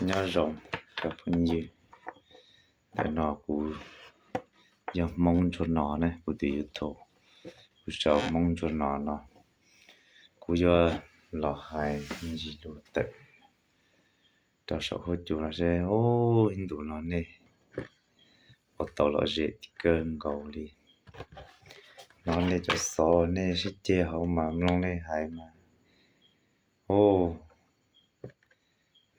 Nyob zoo cov phooj ywg, ntawm no kuv yog Hmoob Ntsuag No ne, kuv tus YouTube kuv sau Hmoob Ntsuag No no. Kuv yuav los hais ntsis lus tawm rau saum huab cua no seb ib ntus no nej ua tau lom zem kawg nkaus li. Hnov nej cov xov nej sib ceg hauv mas mloog nej hais mas, o,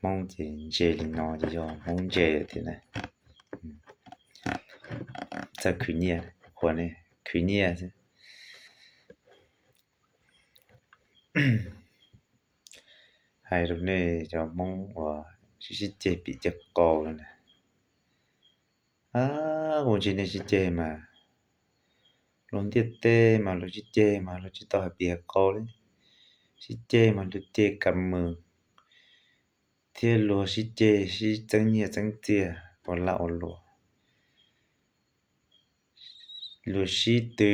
Hmoob ces ntse li no ces yog Hmoob ntse tiag na. Txawj khwv nyiaj, qhuas nej khwv nyiaj xwb. Hais rau nej cov Hmoob uas sib sib ceg pim ceg qau na, ua ntsis nej sib ceg mas luag ntiaj teb mas luag sib ceg mas luag tsis tau hais pim hais qau li. Sib ceg mas luag ceg kas mws thiab luag sib ceg sib txeeb nyiaj txeeb txiaj ua lag ua luam. Luag sib tw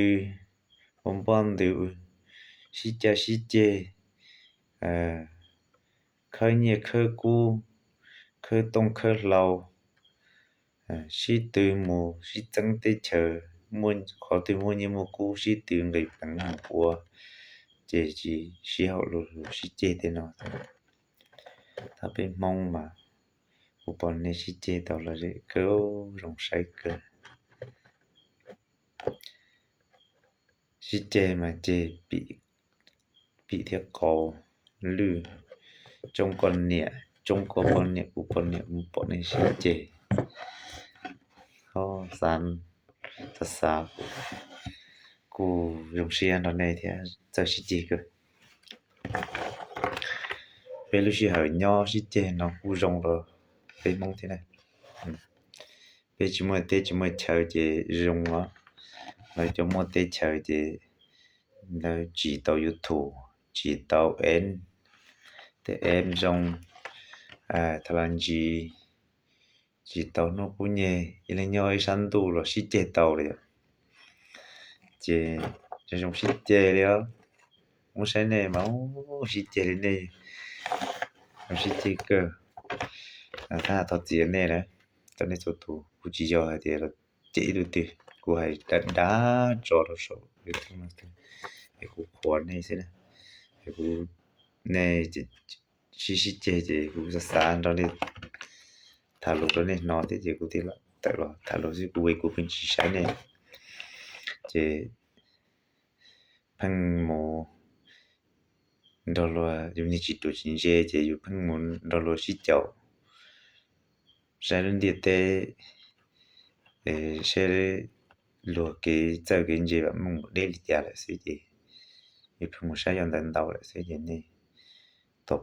ua npoj ntws, sib cav sib ceg, khawb nyiaj khawb kub, khawb tooj khawb hlau, sib tw mus sib txeeb teb chaws, muaj qhov twg muaj nyiaj muaj kub sib tw nqis peev mus ua, ces tsis sib haum luag lus sib ceg tej no. Thaum peb Hmoob mas kuv pom nej sib ceg tau lom zem kawg, zoo saib kawg. Sib ceg mas ceg pim thiab qau lwj, tsoob koj niam, tsoob koj poj niam, kuv poj niam, kuv pom nej sib ceg. Ho xav, xav xav kuj zoo siab nrog nej thiab txawj sib ceg kawg. Peb lub sij hawm nyob sib ceg no kuj zoo rau peb Hmoob thiab na. Peb tsis muaj teb tsis muaj chaw ces zoo os. Lawv cov muaj teb chaw ces lawv tsim tau YouTube, tsim tau app, tej app zoo, thaum los ntsis tsim tau hnub qub nyeg ib leeg nyob ib sab ntuj los sib ceg tau li os. Ces zoo zoo sib ceg li os. Muab saib nej mas sib ceg li nej, zoo sib ceg kawg. Thov txim nej na, txog nej txhua tus, kuv tsis yog hais tias los cem ib tug twg, kuv hais dav dav tso rau saum YouTube no es kuv qhuas nej xwb na. Es kuv, nej sib sib ceg ces kuv xav xav nrog nej tham lus rau nej hnov thiab ces kuv thiaj tawm los tham lus xwb, kuv kuv pheej tsis saib nej. Ces pheej mus nrog luag, yus niag tsis ruam tsis ntse ces yus pheej mus nrog luag sib caum saib lub ntiaj teb, saib luag kev txawj kev ntse vam meej mus deb li cas lawm xwb ces yus pheej mus saib yog ntawd ntau lawm xwb ces nej tau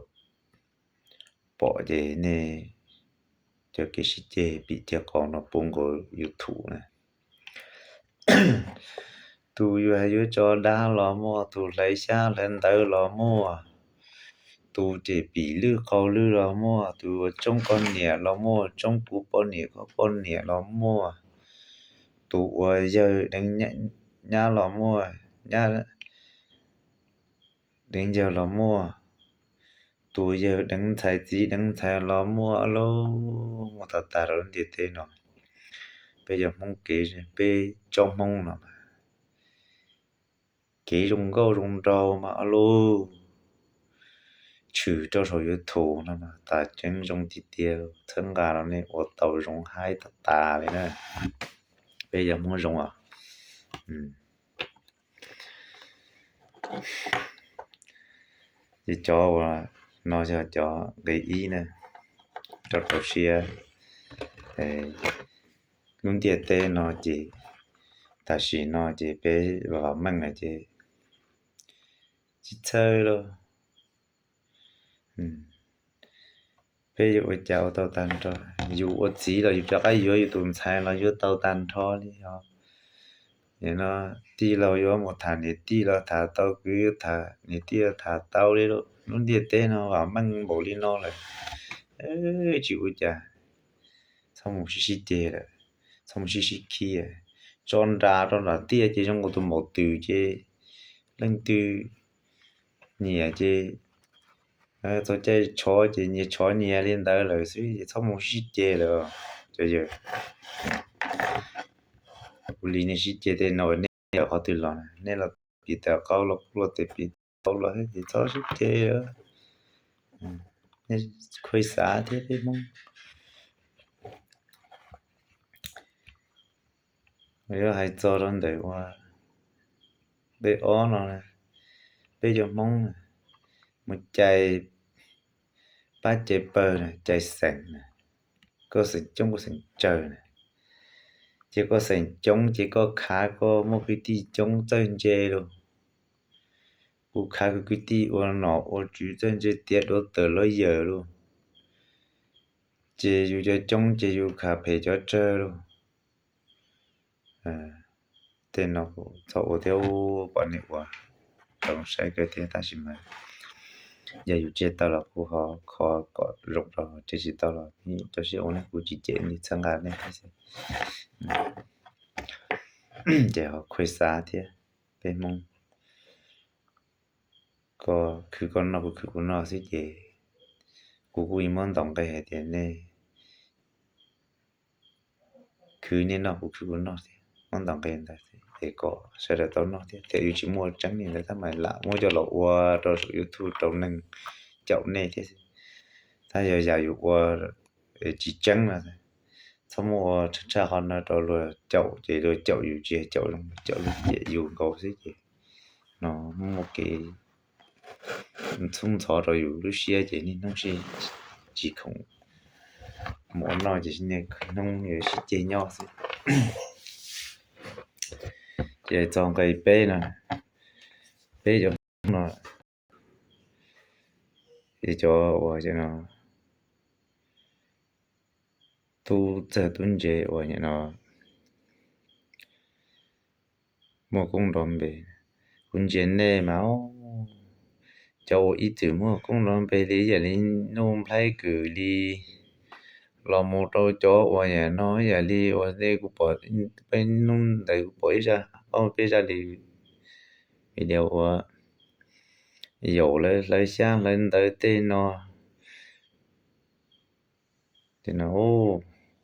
pom ces nej cov kev sib ceg pim ceg qau no puv nkaus YouTube na. Tus yus hais yuav tso dab los muaj, tus hlawv xyab hlawv ntawv los muaj, tus ces pim lwj qau lwj los muaj, tus ua tsoob koj niam los muaj, tsoob kuv poj niam koj poj niam los muaj, tus ua yawg deev nyab los muaj, nyab deev yawg los muaj, tus yawg deev ntxhais txiv deev ntxhais los muaj lauj, muaj tag tag rau lub ntiaj teb no. Peb yog Hmoob kev, peb tsob Hmoob no mas kev zoo nkauj zoo nraug mas lauj, tshwm rau saum YouTube no mas tas ceeb zoo tiag tiag, txhawb nqa rau nej ua tau zoo haib tag tas li na. Peb yog Hmoob zoo os. Ces cov uas no yog cov nqe ib na, rau rau siab. Lub ntiaj teb no ces tam sim no ces peb vam meej lawm ces tsis txhawj lauj. Peb yuav ua cas ua tau tag nrho, yus ua txiv los yus rov qab yuav yus tus ntxhais los yuav tau tag nrho li os. Nim no tij laug yuav mus tham niam tij los tham tau, kwv yuav tham niam tij los tham tau li lauj. Lub ntiaj teb no vam meej npaum li no lawm, tsis ua cas. Txhob mus sib sib ceg lawm, txhob mus sib sib khi. Tso nra rau nram tiaj ces zoo nkaus tus maum twm ces leej twg nyiam ces Txog caij tshov ces nyias tshov nyias li ntawd lawm xwb es txhob mus sib ceg lawm. Cov yawg, ua li nej sib ceg tej no nej yog qhov twg los na? Nej los piv tawm qau los kuv los piv tawm qau los thiab ces txhob sib ceg. Nej khuj xav thiab peb Hmoob. Yuav hais txog rau ntawm ua dej ob no, peb cov Hmoob mus cais pab cais pawg na, cais xeem na, koj xeem coob koj xeem tsawg na, ces koj xeem coob ces koj khav koj muaj kwv tij coob txawj ntse lauj. Kuv khav kuv kwv tij ua nom ua tswv txawj ntse tiav duav tawm lawm yawm lauj. Ces yus cov coob ces yus khav phem cov tsawg lauj. Tej no kuv txhob ua thiab, pom nej ua rau saib kawg thiab tab sis mas yog yus tseg tau los kuv ho kho kom zoo rau, tseg tsis tau los rau siab ua nej, kuv tsis cem nej, txhawb nqa nej thiab xwb. Ces ho khuj xav thiab, peb Hmoob koj khwv koj noj kuv khwv kuv noj xwb ces kuv kuj yuav muab ntaus nqi hais tias nej khwv nej noj kuv khwv kuv noj thiab, muab ntaus nqi ntawd es kom sawv daws tau noj thiab. Thiab yus tsis muaj tseeb li ntawd tab mas lam muab coj los ua rau saum YouTube rau neeg caum nej thiab. Tab yog yam yus ua tsis tseeb no, txhob muab ua tshaj tshaj qhov no rau luag caum ces luag caum yus tsis caum zoo, caum luag ciam yus nkaus xwb ces no muaj kev txhub ntxhov rau yus lub siab ces niaj hnub sib tsis khoom mus ua noj ces niaj hnub yuav sib ceg nyob xwb. Ces txog nqe peb no, peb cov Hmoob no, cov uas tub txawg tub ntse uas nim no muaj koob nrov npe, kuv ntsia nej mas cov uas ib txwm muaj koob nrov npe li yam li Nuj Nplhaib Kws li los mus rau cov uas yam no yam li uas kuv pom peb hnub ntawd kuv pom ib zaj, peb zaj li video uas yaum lawv hlawv xyab hlawv ntawv tej no.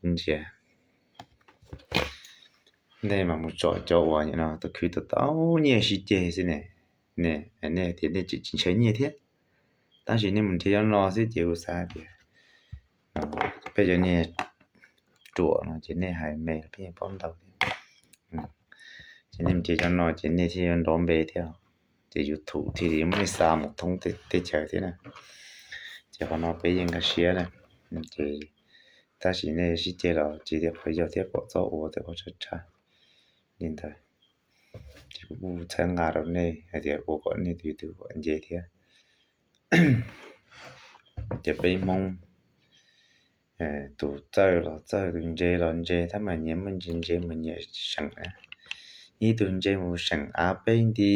Ntsia, nej mas mus tsom cov uas nim no tau khwv tau tau nyiaj sib ceg xwb ne, nej tias nej tsis ntshaw nyiaj thiab, tab sis nej mus nrhiav cov no xwb ces kuv xav tias peb cov niag ruam no ces nej hais me los peb yeej paub ntau thiab. Ces nej mus nrhiav cov no ces nej thiaj yuav nrov npe thiab, ces YouTube thiaj li muab nej xa mus thoob teb chaws thiab na. Ces qhov no peb yeej nkag siab na, ces tab sis nej sib ceg los tsis tias qhov yog thiab kom txhob ua tej qhov tshaj tshaj li ntawd. Ces kuv kuj txhawb nqa rau nej hais tias ua kom nej tus YouTube kom ntse thiab. Ces peb Hmoob tus txawj los txawj, tus ntse los ntse, tab mas nyias muaj nyias ntse mus nyias seem. Ib tug ntse mus seem av peb nti,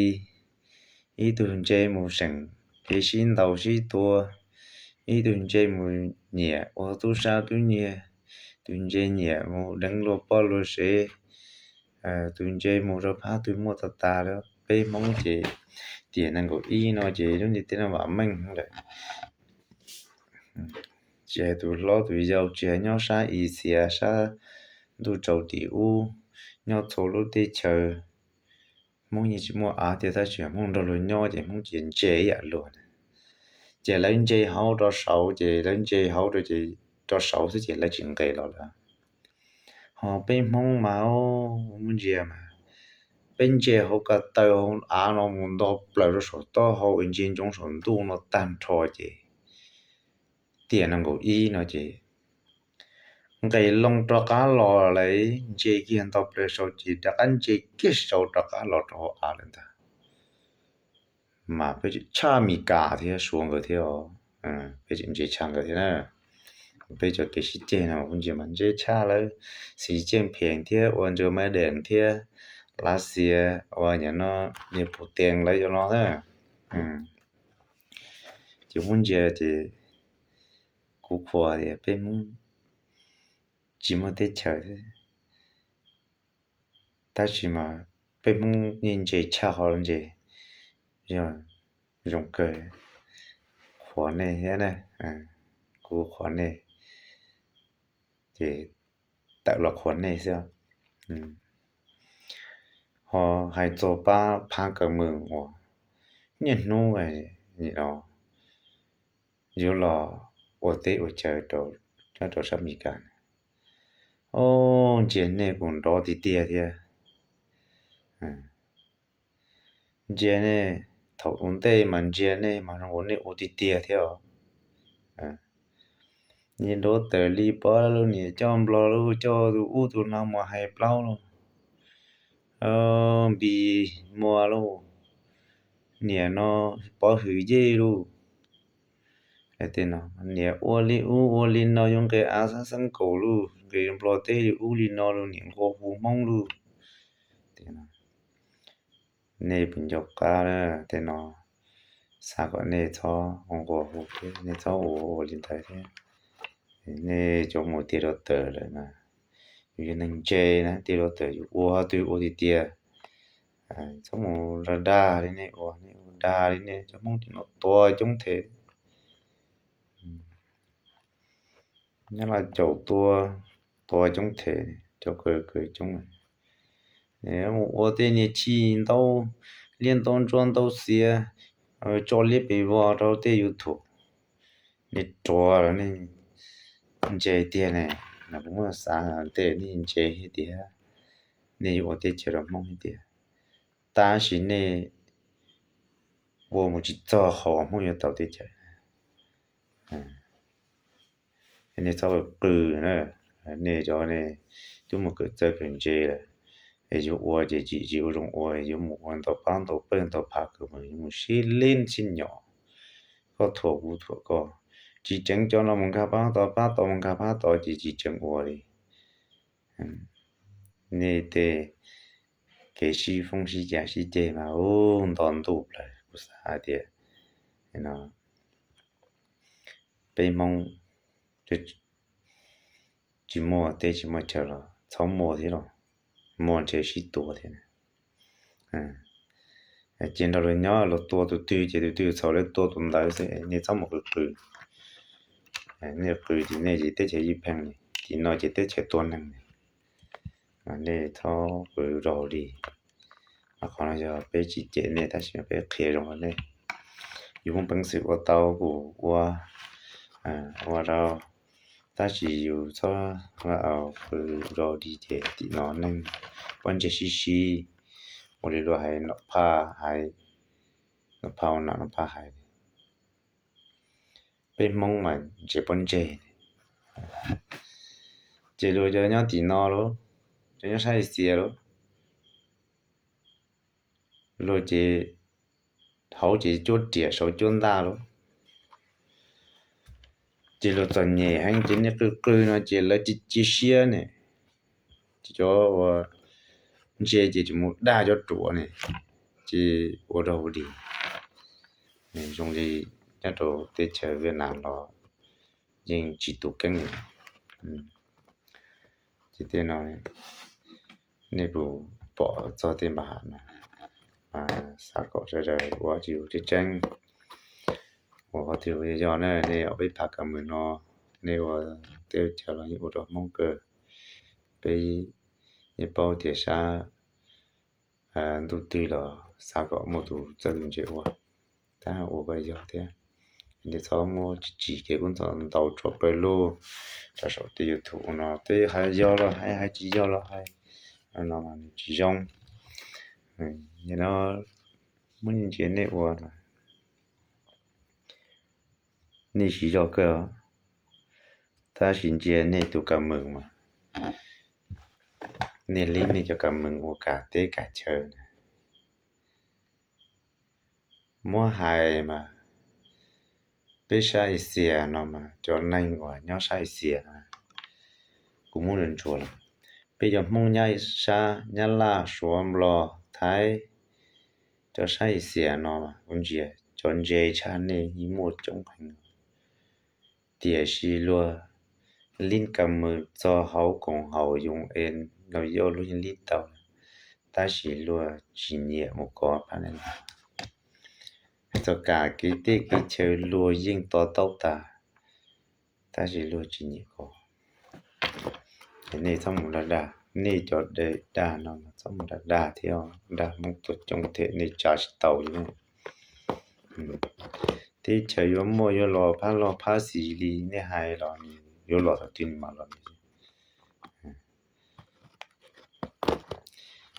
ib tug ntse mus seem kev sib ntaus sib tua, ib tug ntse mus nyiam ua tub sab tub nyiag, tus ntse nyiam mus deev luag poj luag sev, tus ntse mus rau phab twg muaj tas tas li. Peb Hmoob ces tiam nees nkaum ib no ces lub ntiaj teb no vam meej lawm. Tsis hais tus hlob tus yau, tsis hais nyob sab Asia, sab ntuj tsaus tim ub, nyob txhua lub teb chaws, Hmoob yeej tsis muaj av tiag, tab sis Hmoob nrog luag nyob ces Hmoob ces ntse ib yam luag na. Ces lawv ntse hauv rau saud, ces lawv ntse hauv rau ces rau saud xwb ces lawv tsis nqes los lawm. Ho peb Hmoob mas, muab ntsia mas, peb ntse hauv ko taw hauv av no mus nto plaws rau saum taub hau, ntse ntsoov saum ntuj no tag nrho ces tiam nees nkaum ib no ces nqes loo rov qab los lawm, ntse kiag nto plaws saud ces rov qab ntse kiag saud rov qab los rau hauv av lawm ntag. Mas peb tseem tshaj Mes Kas thiab Suav nkawd thiab os. Peb tseem ntse tshaj nkawd thiab na. Peb cov kev sib ceg no kuv ntsia mas ntse tshaj lawv Xi Jinping thiab ua Joe Biden thiab Lav Xias uas nim no niag Putin lawv cov no na. Ces muab ntsia ces kuv qhuas tias peb Hmoob tsis muaj teb chaws, tab sis mas peb Hmoob yeej ntse tshaj qhov ntse, yog zoo kawg. qhuas nej thiab na, kuv qhuas nej, ces tawm los qhuas nej xwb. Ho hais txog pab phav kaw mws uas niaj hnub no yuav los ua teb ua chaw nyob rau sab Amelikas, o, ntsia nej kuj nrov tiag tiag thiab. Ntsia nej, thaum ua ntej mas ntsia nej mas zoo ua nej ua tiag tiag thiab os. Niag nrov tawm li pab lub niam coj nplog lub coj tus ub tus no mus hais plaub lub, npis muag lub, niam no pov hwm yej lub. Tej no niam ua li ub ua li no yuav nqis av xab xeeb kaum lub, nqis nplog teb li ub li no lub, niam nqua hu Hmoob lub. Nej puas nco qab tej no? Xav kom nej txhob nqua hu thiab nej txhob ua ua li ntawd thiab. Nej cov mus tiag rau tawm lawm na, yus yog neeg ntse na, tiag rau tawm yus ua twg ua tiag tiag, txhob mus dag dag li nej ua, nej ua dag li nej cov Hmoob tim no tua coob thiab. Nyob Laj Caum tua, tua coob thiab, cov kaw kaw coob. Mus ua tej niag chij ntau liab ntau ntsuab ntau xiav, tso liab pes vog rau tej YouTube, nej ruam los nej ntse tiag ne. Kuv muab xav tej nej ntse hais tias nej yuav ua teb chaws rau Hmoob hais tias, tab sis nej ua mus tsis txog qhov Hmoob yuav tau teb chaws. Nej txhob qw na, nej cov nej twb mus kawm txawj kawm ntse lawm, es yuav ua ces tsis tsis ua zoo ua, yuav mus ua ntau pab ntau pawg ntau phav kaw mws, yuav mus sib leb sib nyom, koj thuam kuv thuam koj, tsis tseev cov no mus nkag pab tod, pab tod mus nkag pab tod ces tsis tseev ua li. Nej tej kev sib foob sib cav sib ceg mas ub nto ntuj plaws, kuv xav hais tias no peb Hmoob tsis muaj teb tsis muaj chaw los txhob muaj thiab los, muaj ntshe sib tua thiab. Ces nrog luag nyob, luag tua tus twg ces tus twg txhaum, lawv tua tus ntawd xwb, nej txhob mus qw qw. Nej qw ces nej ces teb chaws ywj pheej li, tim no ces teb chaws tua neeg li. Nej txhob qw raug li. Qhov no yog peb tsis cem nej tab sis peb qhia zoo rau nej. Yus muaj peev xwm ua tau kuj ua, ua rau, tab sis yus txhob qw raug li ces tim no neeg pob ntseg sib sib, ua li luag hais nom phaj hais, nom phaj ua nom nom phaj hais. Peb Hmoob mas ntse pob ntseg, ces luag cov nyob tim no lauj, cov nyob sab Axias lauj, luag ces hauv ces cuab riam saum cuab ntaj lauj, ces luag txom nyem heev ces nej qw qw no ces lawv cia cia siab ne. Ces cov uas ntse ces tseem mus dag cov ruam ne, ces ua rau ua dig. Zoo li nyob rau teb chaws Viaj Nam los yeej tsis tus keeb li. Ces tej no nej puas pom txog tej npab ham no, xav kom sawv daws ua tsis ua tseeb tseeb. Ua qhov twg yog ne, nej ua peb phav kav mws no, nej ua teb chaws los yeej ua rau Hmoob kawg. Peb yeej paub tias sab ntuj twg los xav kom muaj tus txawj tus ntse ua, tab ua koj yog thiab. Nej txhob muab tsis tsim kev kub ntxhov ntau tso pawg lug rau saum tej YouTube no, tej hais yog los hais, hais tsis yog los hais, no tsis zoo. Nim no muab ntsia nej ua no, nej siv zog kawg, tab sis ntsia nej tus kav mws mas, nej li nej cov kav mws ua kav teb kav chaw na. Muab hais mas peb sab Axias no mas cov neeg uas nyob sab Axias, kuv muab ntsuas los, peb cov Hmoob nyob sab Nyab Laj, Suav, Nplog, Thaib, cov sab Axias no mas kuv ntsia cov ntse tshaj nej yeej muaj coob heev. Tiam sis luag lib kav mws txog hauv koom haum U N los yog luag yeej lib tau, tab sis luag tsis nyiam mus kov phab nej. Txog kam kev teb kev chaw luag yeej to taub tas, tab sis luag tsis nyiam koj. Es nej txhob mus dag dag, nej cov dag no txhob mus dag dag thiab, dag Hmoob tuag coob thiab nej tsa tsis tau li. Teb chaws yuav muaj yuav los phab loj phab xis li nej hais los yuav los thaum twg nws mam los.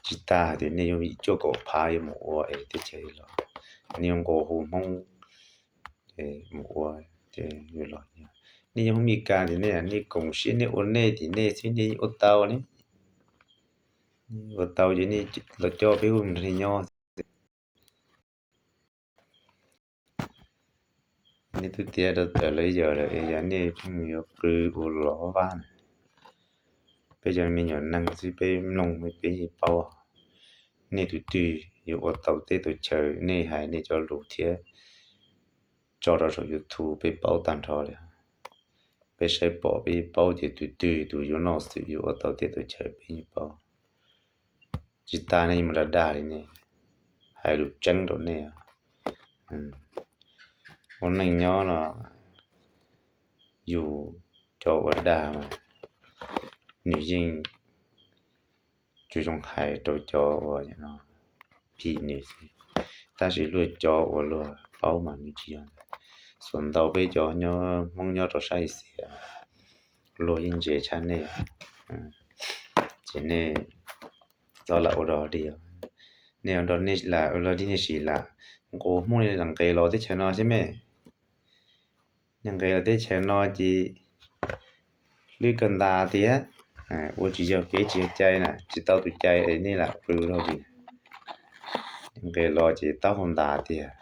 Tsis tas hais tias nej yuav yim cuaj kaum phav yuav mus ua es teb chaws los, nej yuav nqua hu Hmoob mus ua, yuav los. Nej yog Hmoob Mes Kas tias nej, nej koom siab nej ua nej tim nej xwb nej ua tau ne, ua tau ces nej los coj peb ua mus nrog nej nyob. Nej twb tiav rau tawm lawv yawm lawm es yog nej pheej yuav qw ua luam vaj na. Peb cov me nyuam neeg xwb peb mloog peb yeej paub, nej tus twg yuav ua tau teb tau chaw nej hais nej cov lus thiab tso rau saum YouTube peb paub tag nrho li. Peb saib pom peb paub ces tus twg tus yuav noj xwm yuav ua tau teb tau chaw peb yeej paub. Tsis tas nej mus dag dag li ne, hais lus tseeb rau nej. Ua neej nyob no yus cov ua dag mas nws yeej tsis zoo hais rau cov uas phim nws xwb, tab sis luag cov uas luag paub mas nws tsis yog ntawd. Xuas ntau peb cov Hmoob nyob rau sab Asia luag yeej ntse tshaj nej, ces nej txhob lam ua dog dig. Nej ua dog dig nej sim lam nqus Hmoob li lam nqes los teb chaws no xwb me. Nej nqes los teb chaws no ces hlwb kawg ntas tiag, ua tsis yog kev tsis yog cai na, tsis tau tus cai es nej lam pw log li. Nqes los ces taub hau ntas tiag.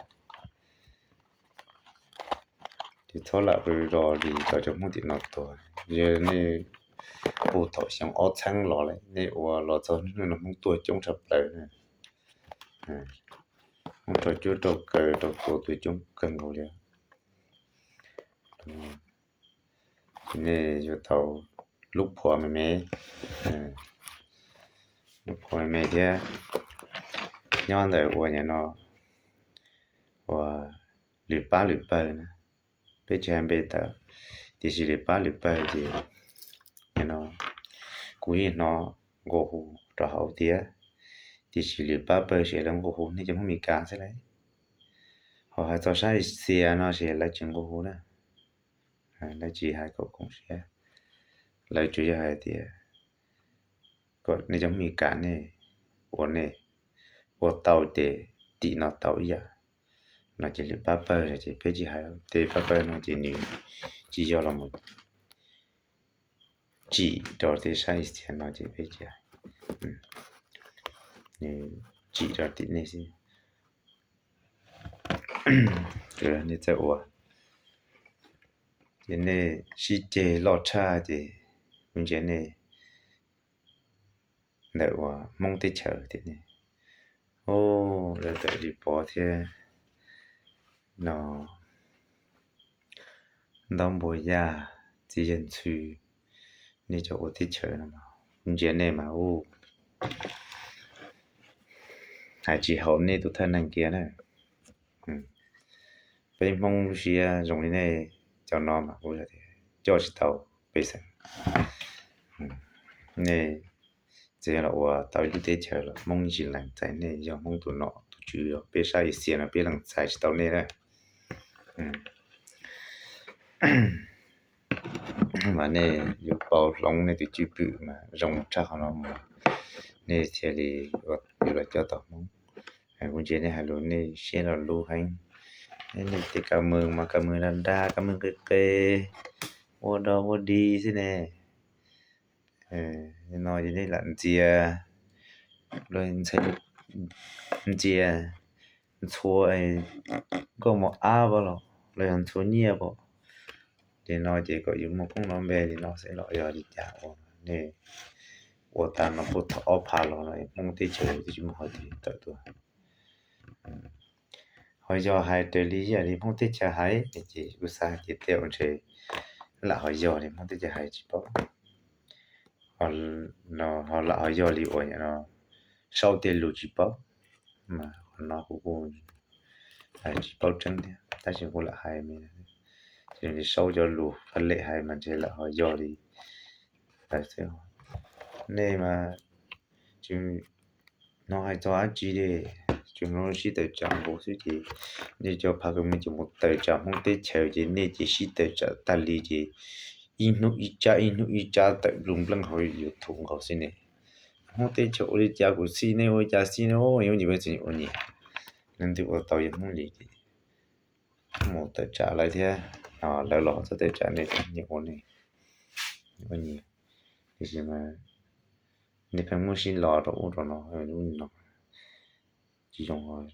Ces txhob lam pw log li tau cov Hmoob tim no tuag. Yog nej puag thaum xyoo ob txheeb los lawm nej ua los txog hnub no Hmoob tuag coob tshaj plaws. Hmoob raug cuab raug kaw raug tua tuag coob kawg nkaus li. Nej yuav tau lub phuam me me, lub phuam me me thiab nyob ntawm ua nyam no ua lwm pab lwm pawg na. Peb tsis hais npe tawm, tiam sis lwm pab lwm pawg ces no kuv yeej hnov nqua hu rau hauv tiag, tiam sis lwm pab pawg ces lawv nqua hu nej cov Hmoob Mes Kas xwb lawm. Ho hais txog sab Asia no ces lawv tsis nqua hu na, lawv tsis hais kom koom siab, lawv tsuas yog hais tias kom nej cov Hmoob Mes Kas nej ua nej ua tau ces tim no tau ib yam no ces lwm pab pawg ces peb tsis hais, tej pab pawg no ces nws tsis yog los tsim rau tej sab Asia no ces peb tsis hais, nws tsim rau tim nej xwb. Nej txawj ua, ces nej sib ceg loj tshaj ces kuv ntsia nej ntawm ua Hmoob teb chaws tias nej, o, lawv tawm li pov thiab no, ntaub npua yaj, txiv yawg ntxhw, nej cov ua teb chaws no, kuv ntsia nej mas u, hais tsis haum nej tus thawj neeg kiag na. Peb Hmoob lub siab zoo li nej cov no mas kuv coj tsis tau pej xeem. Nej txawm yog los ua tau ib lub teb chaws los Hmoob tsis lees txais nej, yog Hmoob tus nom tus tswv, peb sab Asia no peb lees txais tsis tau nej na. Mas nej yuav pauv hloov nej tus cwj pwm mas zoo tshaj qhov no mus, nej thiaj li yuav los coj tau Hmoob. Kuv ntsia nej hais lus nej siab lo lus heev, nej tej kav mws mas kav mws dag dag, kav mws qis qis, ua dog ua dig xwb ne. No ces nej lam ntxias, ntxias ntxhua nkauj mos ab pom los los yog ntxhua nyiaj pom, ces no ces kom yus muaj koob npe li no xwb los yog li cas ua nej ua tag no puag thaum ob phav los no Hmoob teb chaws twb tsis muaj hauv twg tawm tuaj. Ho yog hais raws li ib yam li Hmoob teb chaws hais ces kuv xav hais tias tej zaum ntshe lam ho yog li Hmoob teb chaws hais tsis paub, ho lam ho yog li uas no saub tej lus tsis paub, mas qhov no kuv kuj Tsis paub tseeb thiab tab sis kuv lam hais, ces sau cov lus phaj lem hais mas ntshe lam ho yog li lawv xwb. Nej mas tsis hnov hais txog dab tsi li, tsuas hnov sib tawm tsam npaum xwb ces nej cov phav kws me ces mus tawm tsam Hmoob teb chaws ces nej ces sib tawm tsam tag li ces ib hnub ib tsab ib hnub ib tsab tawm nplug npleej hauv YouTube nkaus xwb ne. Hmoob teb chaws ua li cas kuv xij nej, ua li cas xij nej, ua nim txwv ua nim, leej twg ua tau yog Hmoob li ces mus tawm tsam lawv thiab, lawv los txhob tawm tsam nej thiab, nej ua nej, ua nim, tiam sis mas nej pheej muab sib los rau ub rau no, lub no tsis zoo.